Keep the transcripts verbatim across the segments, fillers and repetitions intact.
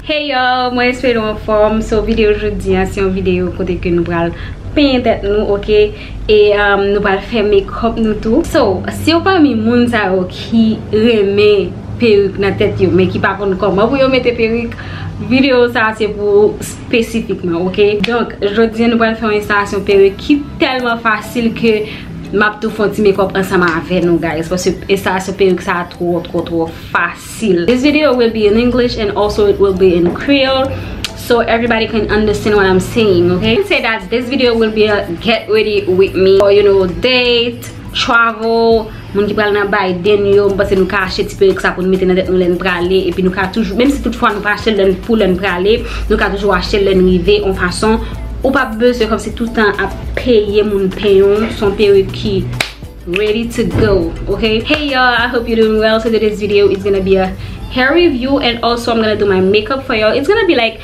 Hey y'all, mwen espere nou anfòm. So, videyo jodi a se yon videyo kote ke nou pral penyen tèt nou, ok? E um, nou pral fè makeup nou tou. So, si w pami moun sa yo ki renmen perik nan tèt yo, men ki pa konn kòman pou yo mete perik, videyo sa se pou ou espesifikman, ok? Donk, jodi a nou pral fè yon enstalasyon perik ki tèlman fasil ke m ap tou fè yon ti makeup ansanm avè nou, guys, paske enstalasyon perik sa twò, twò, twò fasil. This video will be in English and also it will be in Creole, so everybody can understand what I'm saying, okay? I can say that this video will be a get ready with me, or, you know, date, travel, moun ki pral nan Biden yo, m panse nou ka achte ti perik sa pou n mete nan tèt nou lè n prale, epi nou ka toujou, menm si toutfwa nou pa achte l lè n, pou lè n prale, nou ka toujou achte l lè n rive, yon fason ou p ap bezwen kòmsi toutan ap peye moun penyen w, se yon perik ki ready to go, okay? Hey y'all, I hope you're doing well. So today's video is gonna be a hair review, and also I'm gonna do my makeup for y'all. It's gonna be like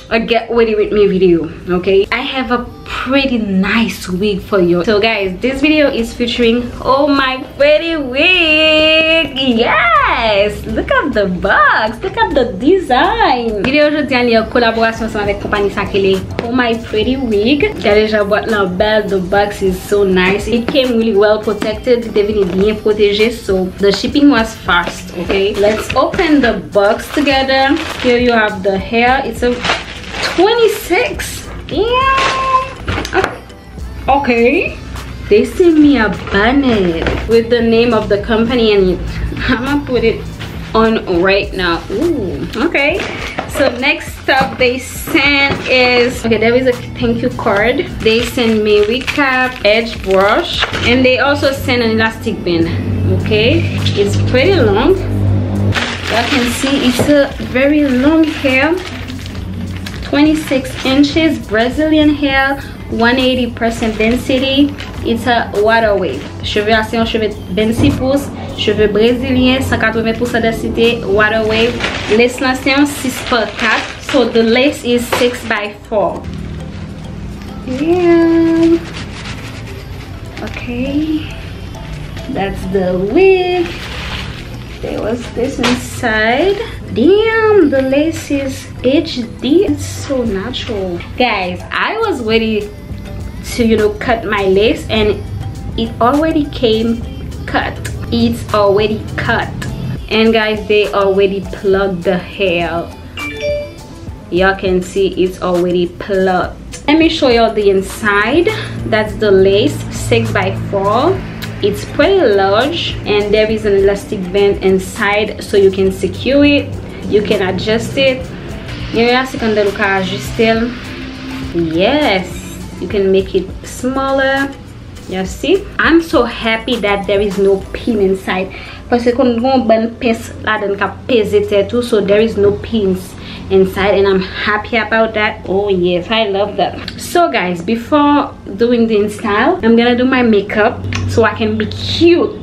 a get ready with me video, okay? I have a pretty nice wig for you. So guys, this video is featuring, oh my pretty wig. Yes, look at the box, look at the design. Videyo jodi a li an kolaborasyon ansanm avèk konpayi sa ki rele Oh My Pretty Wig. Gade jan bwat lan bèl, the box is so nice. It came really well protected. Li te vini byen pwoteje, so the shipping was fast, okay? Let's open the box together. Here you have the hair. It's a twenty-six. Damn. Okay. They sent me a bonnet with the name of the company in it. I'ma put it on right now. Ooh, okay. So next stuff they sent is, okay, there is a thank you card. They sent me recap, edge brush, and they also sent an elastic band. Okay, it's pretty long. Y'all can see it's a very long hair, twenty-six inches, Brazilian hair, one eighty percent density. It's a water wave. Cheve a se yon cheve vennsis pous, cheve brezilyen, san katreven pousan dansite, water wave. Lace lan se yon sis pa kat. So the lace is six by four. Damn. Okay. That's the wig. There was this inside. Damn, the lace is H D. It's so natural. Guys, I was ready to, you know, cut my lace, and it already came cut. It's already cut. And guys, they already plucked the hair. Y'all can see it's already plucked. Let me show y'all the inside. That's the lace, six by four. It's pretty large, and there is an elastic band inside, so you can secure it, you can adjust it. Gen yon elastik anndan l, ou ka ajiste l. Yes, you can make it smaller. You see? I'm so happy that there is no pin inside. Paske konn gen yon bann pens ladan k ap peze tèt ou, so there is no pins inside, and I'm happy about that. Oh yes, I love that. So guys, before doing the install, I'm gonna do my makeup so I can be cute.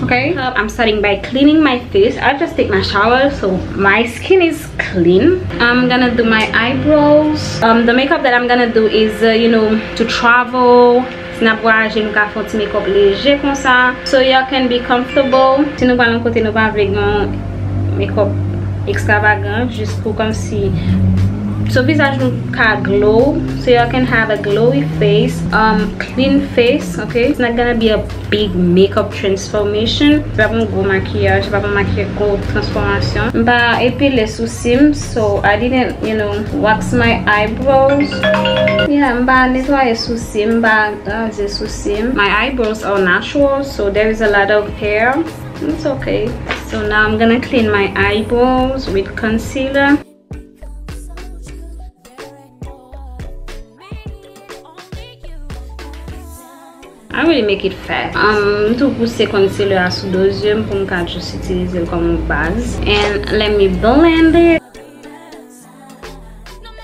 Okay? Uh, I'm starting by cleaning my face. I just take my shower, so my skin is clean. I'm gonna do my eyebrows. Um, the makeup that I'm gonna do is, uh, you know, to travel. Si n ap vwayaje, nou ka fè yon ti makeup leje konsa. So y'all can be comfortable. Si nou pral yon kote, nou pa vle gen yon makeup ekstravagan, jis pou kòmsi, so vizaj nou ka glow. So y'all can have a glowy face, um, clean face, okay? It's not gonna be a big makeup transformation. Se pa pou yon gwo makiyaj, se pa pou yon makiyaj gwo transfòmasyon. M pa epile sousi m, so I didn't, you know, wax my eyebrows. Yeah, m pa netwaye sousi m, m pa raze sousi m. My eyebrows are natural, so there is a lot of hair. It's okay. So now I'm gonna clean my eyebrows with concealer. I really make it fast. Um, m tou pouse concealer a sou do zye m pou m ka just itilize l kòm yon baz. And let me blend it.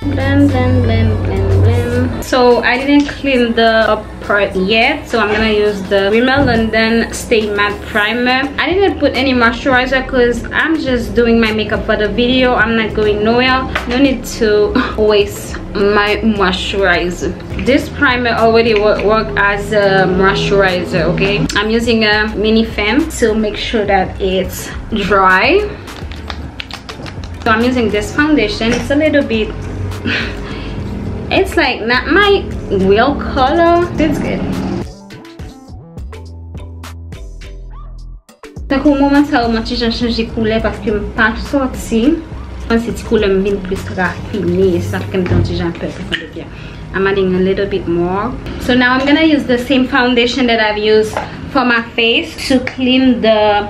Blend, blend, blend, blend, blend. So I didn't clean the up part yet, so I'm gonna use the Rimmel London Stay Matte Primer. I didn't put any moisturizer 'cause I'm just doing my makeup for the video. I'm not going nowhere. No need to waste my moisturizer. This primer already wo-, work as a moisturizer, okay? I'm using a mini fan to make sure that it's dry. So I'm using this foundation. It's a little bit, it's like not my real color. It's good. Tankou moman sa yo, mwen ti jan chanje koulè paske m pa sòti. Mwen se ti koulè m vin plis rafine, e sa fè m te yon ti jan pèp. I'm adding a little bit more. So now I'm gonna use the same foundation that I've used for my face to clean the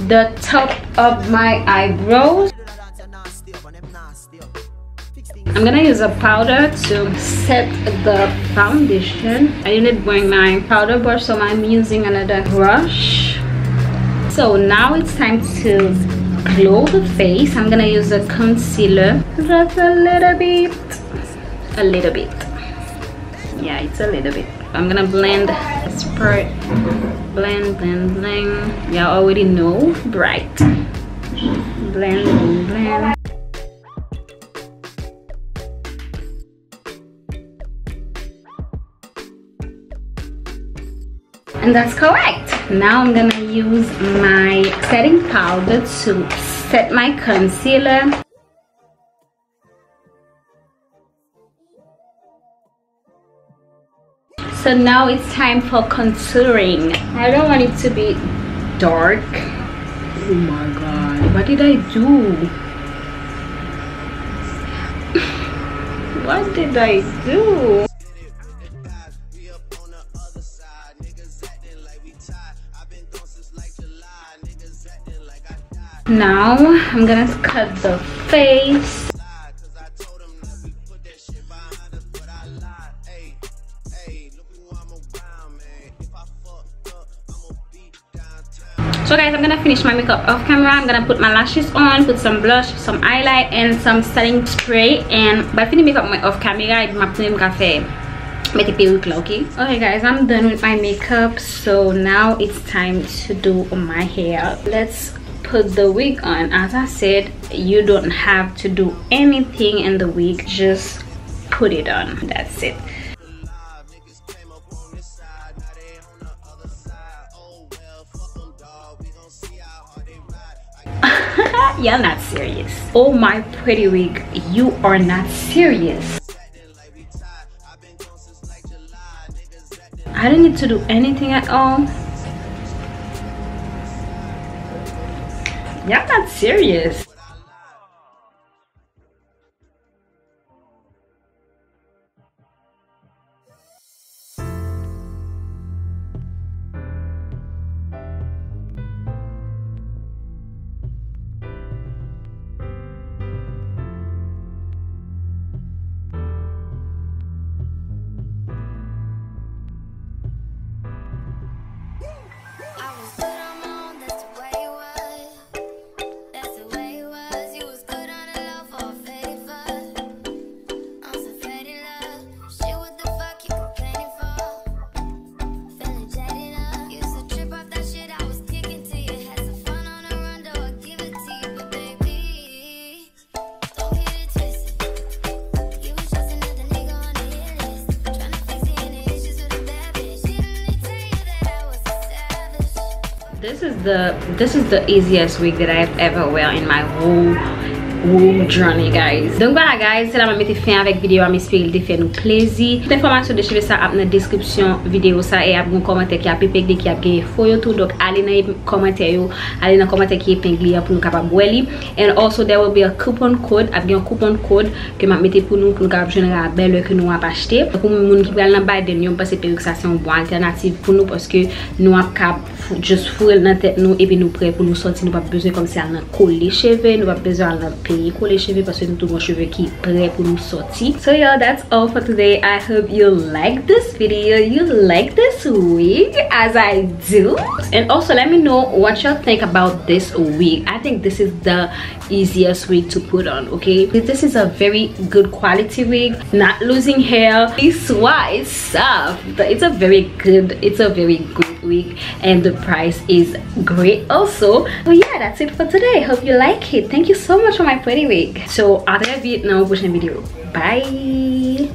the top of my eyebrows. I'm gonna use a powder to set the foundation. I didn't bring my powder brush, so I'm using another brush. So now it's time to glow the face. I'm gonna use a concealer. Just a little bit. A little bit. Yeah, it's a little bit. I'm gonna blend, spread, blend, blend, blend. Y'all already know, right? Blend, blend, blend. And that's correct. Now I'm gonna use my setting powder to set my concealer. So now it's time for contouring. I don't want it to be dark. Oh my God, what did I do? What did I do? Now I'm gonna cut the face. So guys, I'm gonna finish my makeup off camera. I'm gonna put my lashes on, put some blush, some highlight, and some setting spray. And but fini makeup mwen off camera, epi m ap tounen m ka fè mete perik la, okay? Okay guys, I'm done with my makeup. So now it's time to do my hair. Let's put the wig on. As I said, you don't have to do anything in the wig. Just put it on. That's it. Y'all not serious. Oh my pretty wig, you are not serious. I didn't need to do anything at all. Y'all not serious. I was good on my own, that's the way it was. That's the way it was. You was good on the low for a favor. On some petty love. Shit, what the fuck you complaining for? Feeling jaded up. Used to trip off that shit I was kicking to you. Had some fun on the run, though I give it to you, but baby, don't get it twisted. You was just another nigga on the hit list. Tryna fix any issues with a bad bitch. Didn't they tell you that I was a savage? This is the this is the easiest wig that I've ever wear in my whole whole journey, guys. Donk vwala guys, se la mwen mete fen avèk videyo a, m espere li te fè nou plezi. Tout enfòmasyon de cheve sa ap nan deskripsyon videyo sa, e ap gen yon kòmantè ki ap epengle, ki ap gen enfo yo tou. Donk ale nan ep- kòmantè yo, ale nan kòmantè ki epengle an pou nou kapab wè li. And also there will be a coupon code, ap gen yon coupon code ke m ap mete pou nou, pou nou kapab jwenn rabè lè ke nou ap achte. Pou moun ki pral nan Biden yo, m panse perik sa se yon bon altènativ pou nou, paske nou ap ka f- just foure l nan tèt nou, epi nou prè pou nou sòti. Nou p ap bezwen kòmsi al nan kole cheve, nou p ap bezwen al nan peyi kole cheve, paske nou tou gon cheve ki prè pou nou sòti. So y'all, that's all for today. I hope you like this video, you like this wig as I do. And also let me know what y'all think about this wig. I think this is the easiest wig to put on, okay? This is a very good quality wig, not losing hair. It's why it's soft. It's a very good, it's a very good wig, and the price is great also. So yeah, that's it for today. Hope you like it. Thank you so much for my pretty wig. So à très vite nan yon pwochen videyo. Bye.